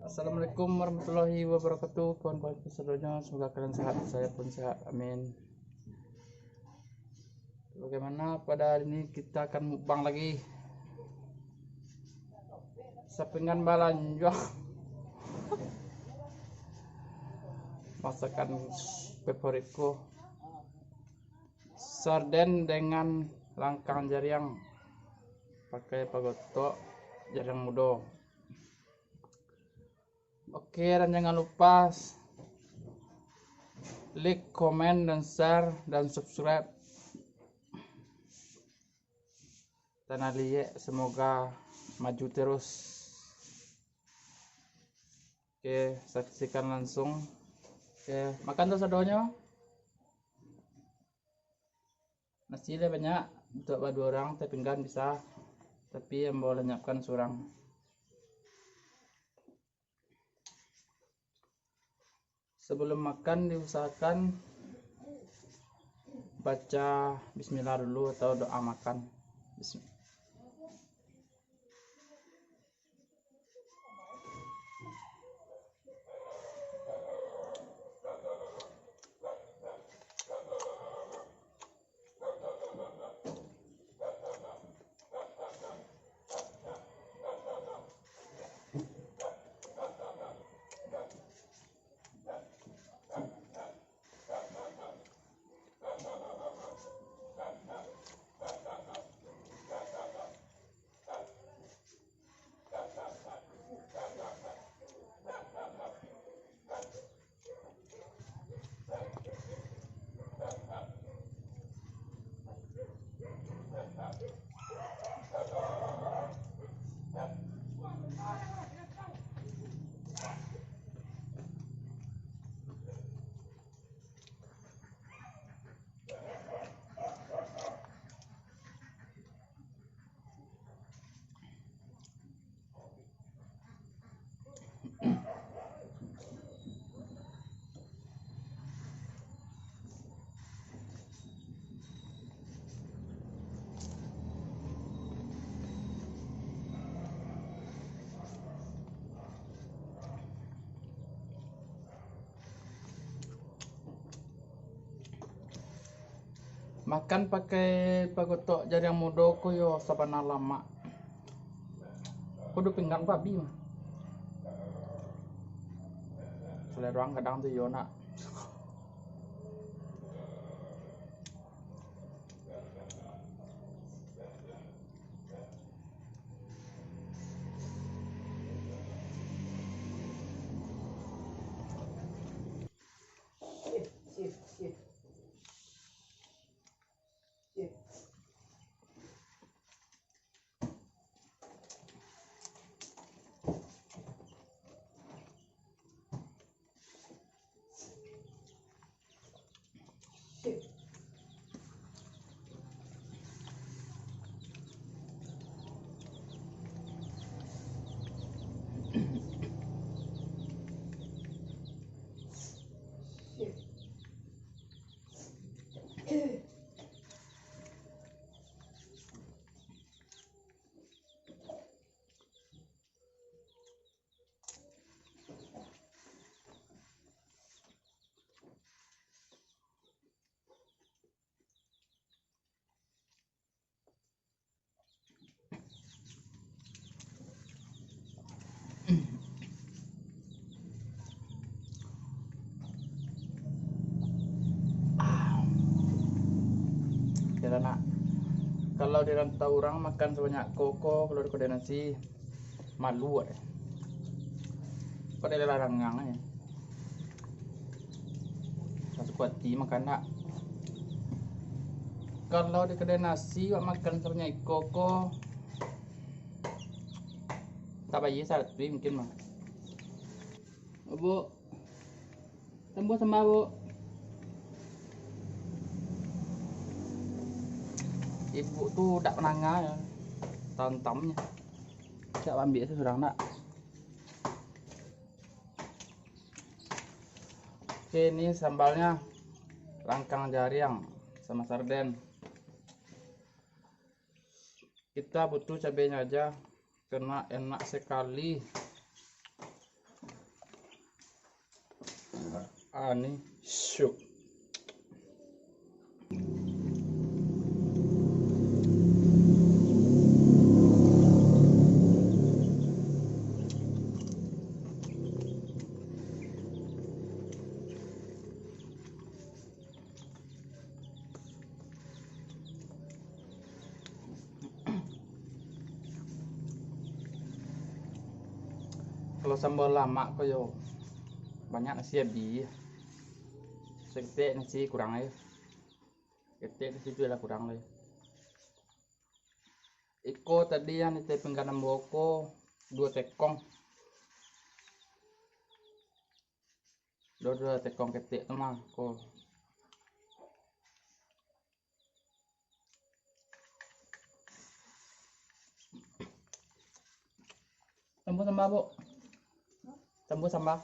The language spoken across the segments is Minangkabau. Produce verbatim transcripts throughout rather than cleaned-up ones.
Assalamualaikum warahmatullahi wabarakatuh. Kawan-kawan sadonyo, semoga kalian sehat, saya pun sehat. Amin. Bagaimana, pada hari ini kita akan mukbang lagi. Sapinggan balanjuang. Masakan favoritku. Sarden dengan langkang jariang. Pakai pagotok jariang mudo. Oke, dan jangan lupa like, komen, dan share, dan subscribe Tanah Liek. Semoga maju terus. Oke, saksikan langsung. Oke, makan tu sadonyo. Nasi lah banyak, untuk baduo urang, sapinggan bisa, tapi ambo lah nyiapkan surang. Sebelum makan, diusahakan baca bismillah dulu atau doa makan. Bismillah. Makan pakai pagotok jariang mudo ko yo sabana lamak. Kudu pinggang babi mah. Salerang kadang tu yo nak. Ah. Kira nak, kalau di rantau urang makan sabanyak koko, kalau di kedai nasi, malu awak. Kok dari larangan aja. Satu kuati makan nak. Kalau di kedai nasi, awak makan sabanyak iko ko, tak bayar satu mungkin mah. Bu, tambah sambal, Bu. Ibu tu dak mananga ya. Tantamnya. Cak ambil tu surang nak. Oke, ini sambalnya langkang jariang sama sarden. Kita butuh cabenya aja, karena enak sekali. Ani syuk. Kalau sambal lamak ko yo banyak nasi abih. Saketek nasi kurang ai. Saketek nasi tu lah kurang lai. Iko tadi yang di pinggan ambo ko duo tekong. Duo, duo tekong ketek tu mah ko. Tambah sambal, Bu. Tambah sambal.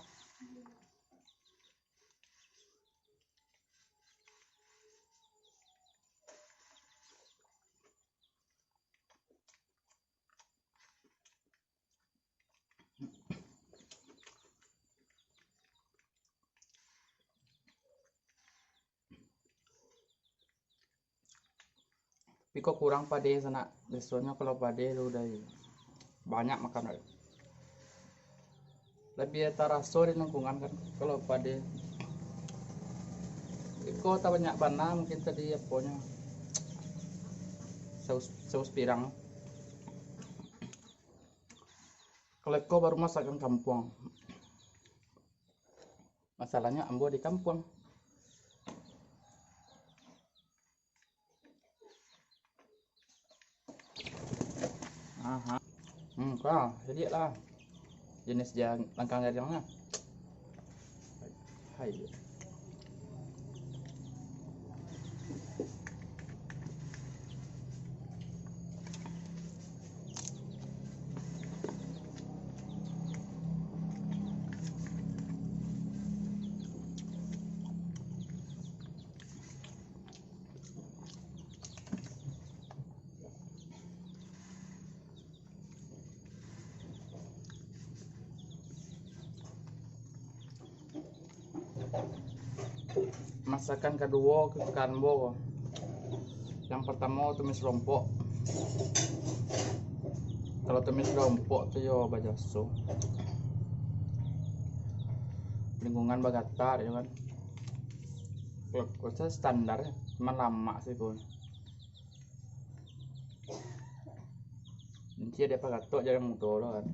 Tapi ko kurang padeh sanak. Biasonyo kalau padeh tu dari banyak makan dari. Labiah taraso di lingkungan kan kalau padeh. Iko tabanyak bana mungkin tadi aponyo. Saus, saus pirang. Kalau iko baru masakan kampuang. Masalahnyo ambo di kampuang. Aha. Hmm, kau, jadi lah. Jenis dia langkang gadang lah. Hai. Masakan kaduo kesukaan ambo. Yang pertamo tumis lompok. Kalau tumis lompok tu yo bajaso. Lingkungan bagatar yo kan. Kalau standar, cuman lamak sih pun. Inci ada apa katok jarang mudo lo kan.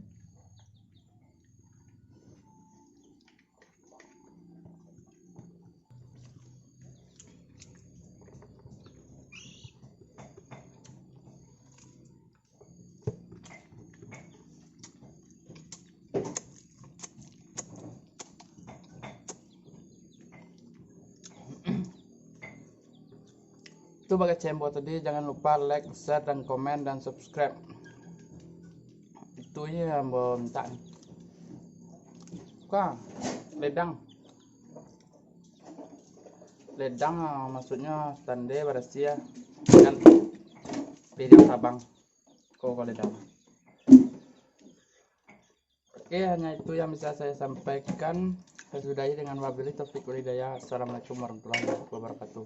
Tu bagai cembo tadi, jangan lupa like, share, dan komen, dan subscribe. Itu je yang ambo minta ni. Bukan, ledang. Ledang, ah, maksudnya sande barasiah kan. Piring tabang. Ko, ko ledang. Oke, hanya itu yang bisa saya sampaikan. Saya sudahi dengan wabillahi taufiq wal hidayah. Assalamualaikum warahmatullahi wabarakatuh.